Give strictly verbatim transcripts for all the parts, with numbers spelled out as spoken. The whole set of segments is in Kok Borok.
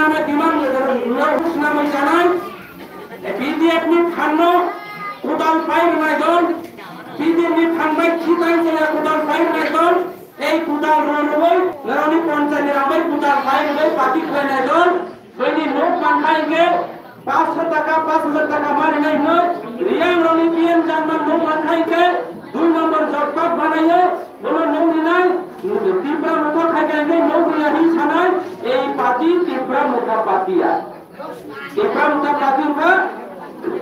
Demand swnamwi chanai, B D F ni phanno kudal pai rwnai dol, B D F ni phan bai khitai chaya kudal pai rwnai dol, ei kudal rw rwbai, norokni ponchai ni rang bai kudal pai rwbai party khlainai dol, bini nok mankha hinkhe paanch sho taka, paanch hajar taka ma rinai hwnwi Reang rokni P M Jagman nok mankha hinkhe dui number job card banaiyo, bono nok rinai, Tipra Motha khaikha hinkhe nok riya hwnwi sanai, ei party Tipra Motha party ya. Tipra Motha party wngkha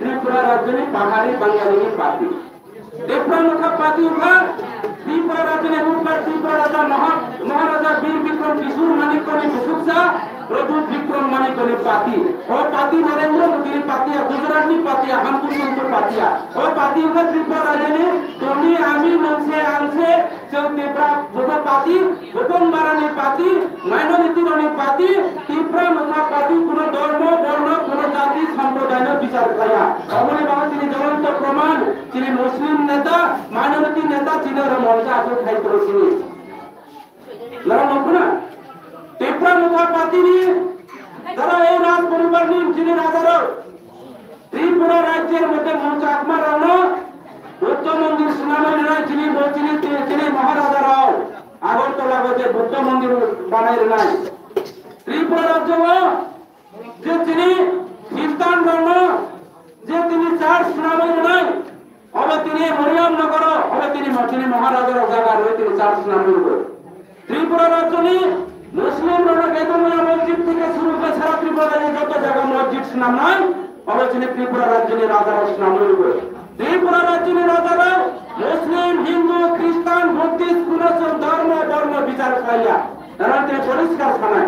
Tripura rajyoni bahari Bangalini party. Tipra Motha party wngkha Tripura rajyoni hukbar Tripura raja Maha-, Maharaja Bir Bikram Kishore Manikyani bwswksa Pradyut Bikram Manikyani party. O party Narendra Modini party ya, Gujaratni party ya, Hamkur Tumkur party ya. O party wngkha Tripura rajyoni tongni ami nongse angse Chwng Tipra Motha party, Bopong Barani party, minority rokni party, Tipra Motha party kuno dhormo, borno, kuno jati, somprodaino bichar khlaiya. Oboni bagwi chini jolonto proman, chini Muslim neta, minority neta, chini oro moncha achuk khai tongo chini. Norok nukho na? Tipra Motha party ni jara ei Raj poribar ni chini raja rok, Tripura rajyer moddhe mung Chakma rokno Buddha mondir swnamwi rwnai chini bo chini, chini Maharaja rok Agartala bo je Buddha mondir banai rwnai. Tripura rajyo o je chini Khristan rokno je tini church swnamwi rwnai, obo tini Moriam nogoro, obo tini mo-, chini Maharaja rok jaga rwi tini church swnamwi rwnai. Tripura rajyoni Muslim rokno Bedomoya Masjid theke suru khe sara Tripura rajyo joto jaga masjid swnamnai, obo chini Tripura rajyoni raja rok swnamwi rwgo. Tripura rajyoni raja rok Muslim, Hindu, Christian, Buddhist kuno chwng dhormo, dhormo bichar khlaiya. Norok tini poriskar sanai,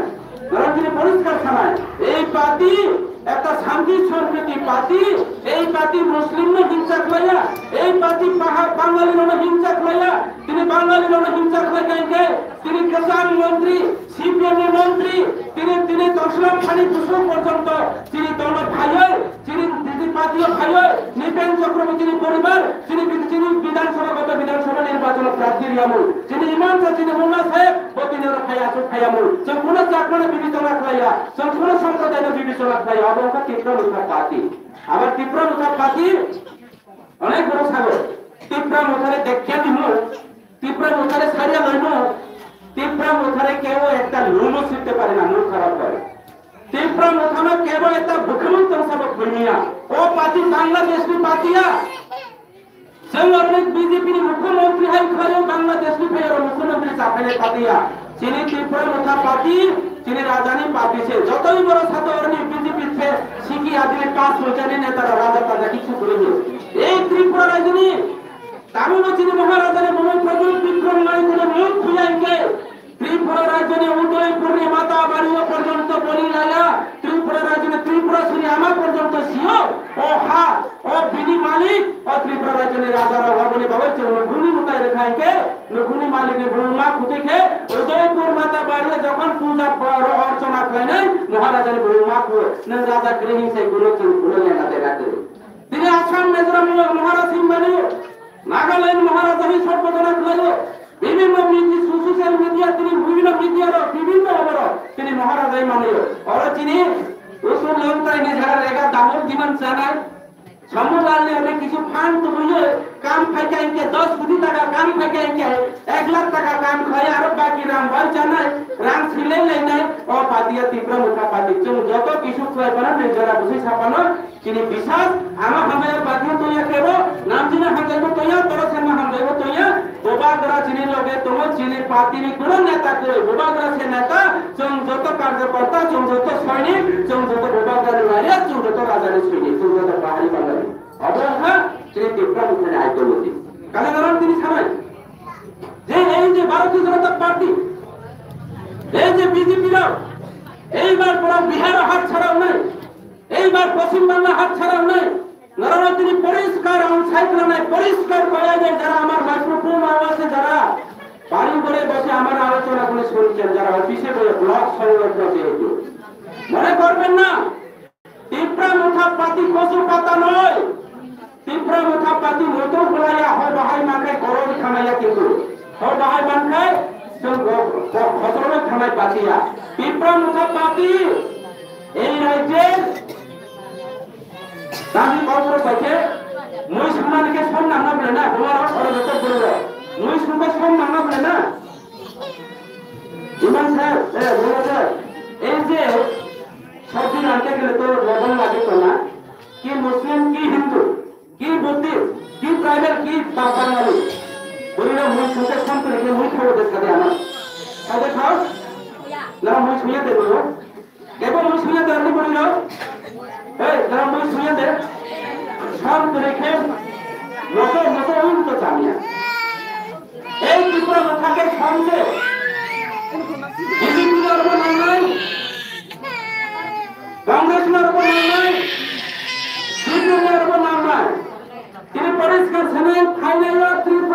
norok tini poriskar sanai. Ei party ekta shanti sampriti party, ei party Muslim no hingsa khlaiya, ei party Bahar Bangali no hingsa khlaiya, tini Bangali no hingsa khlai kha hinkhe, tini kwchang montri, C P M ni montri, tini, tini Tonslam Thani Bwswk porjonto chini dolo phaiwi, chini, chini party o phaiwi, Nipen Chakraborty ni poribar, chini, chini Bidhan Sabha, goto Bidhan Sabha nirbachon o prarthi riyamung, chini Imam sa chini Mullah Saheb, bo tini oro phaiya, aswk phaiya mung. Chwng kuno Chakma no bibechona khlaiya, chwng kuno somprodai no bibechona khlaiya, abo wngkha Tipra Motha party. Abar Tipra Motha party, onek borok sago, Tipra Motha re dekya di mung, Tipra Motha re saria loimo, Tipra Motha re kebo ekta lumo sirte pare na, mung kharap kore. Tipra Motha no kebo ekta bwkhwrwng tongsa bo khulmiya. O party Bangladesh ni party ya. Chwng oro B J P ni mukhyamantri hai khlaio, Bangladesh ni phai oro mukhyamantri chaphai party ya. Chini Tipra Motha party, chini raja ni party se. Jotoi borok sato oro ni B J P se siki adini pass mochani neta rok raja taja kichu kwrwi. Ei Tripura rajyo ni Tabukbo chini Maharaja ni bumung Pradyut Bikram Manikyani mung khuya hinkhe Tripura rajyoni Udaipurni Matabari o porjonto boli laya, Tripura rajyoni Tripuraswari ama porjonto sio, o ha, o bini malik, o Tripura rajyoni raja rok, oboni bagwi chwng nukhungni mwtai rwkha hinkhe, nukhungni malikni bumung ma khutui khe, Udaipur Matabari o jokhon puja oro orchona khlainai, Maharajani bumung ma khu, nwng raja kwrwi hinsai kunu chwng kunu lena dega kwrwi. Tini Assam Mizoram o Maharaj Simbani o, Nagaland Maharaja hi sombodona khlaio, bibhinno media, social media, tini bibhinno media rok, bibhinno oborok, tini Maharaja hi manio. Oro chini Usul Longtai ni jara rega damok diman chanai, Samudal ni ane kisu phan tubuyo, kam phaikha hinkhe dos koti taka, kam phaikha hinkhe ek lakh taka kam khai, aro baki rang bai chanai, rang silai lainai, o party ya Tipra Motha party. Chwng joto kisu khlai phano, nijora bwswi sa phano, Chini bisas, ama hamjaya bagwi tongya kebo, namjina hamjaibo tongya, toro sema hamjaibo tongya, Bubagra chini loge tongo, chini party ni kuno neta kwrwi, Bubagra se neta, chwng joto karjakarta, chwng joto soinik, chwng joto Bubagra ni warrior, chwng joto raja ni soinik, chwng joto bahari Bangali. Obo wngkha chini Tipra Mothani ideology. Kale karon tini sanai, je ei je Bharatiya Janata Party, ei je B J P rok, eibar borok Bihar o hat chara wngnai, Eibar Poschim Bangla hat chara wngnai, norokno tini poriskar ang sai khwnanai, poriskar koi ai jai jara amar microphone awase jara bari bore bose amar alochona guni sunchen jara office boye block সংলগ্ন যেহেতু। মনে করবেন না, তিপ্রা মুথা পাতি কচু পাতা নয়। তিপ্রা মুথা পাতি moto hulaiya, ho bahai mankhai koroi khamaiya kintu. Ho bahai mankhai chwng bo-, bo-, khosrokno khamai patiya. Tipra মুথা পাতি এই রাজ্যে দাবি কর্পোরেট পাইছে, মুই শুনানিকে সম নামনা বলে না, তোমার সর্বত বলে, মুই শুনতে সম নামনা বলে না। ইমাম সাহেব, এ, বলে স্যার, এই যে সবজি রাখতে গেলে তো লবণ লাগে তো না, কি মুসলিম, কি হিন্দু, কি বুদ্ধিস্ট, কি ট্রাইবাল, কি বা-, বাঙালি, বলি না, মুই শুনতে সম করে, মুই খাবো দেশ খাবে আমার। খাবে খাও, না, মুই শুয়ে দেবো। Ebo mui suya de, ani bori rok. Hei, jara mui suya de. Sam trekhe, moto, moto, un to jamia. Ei Tripura no thake sam de.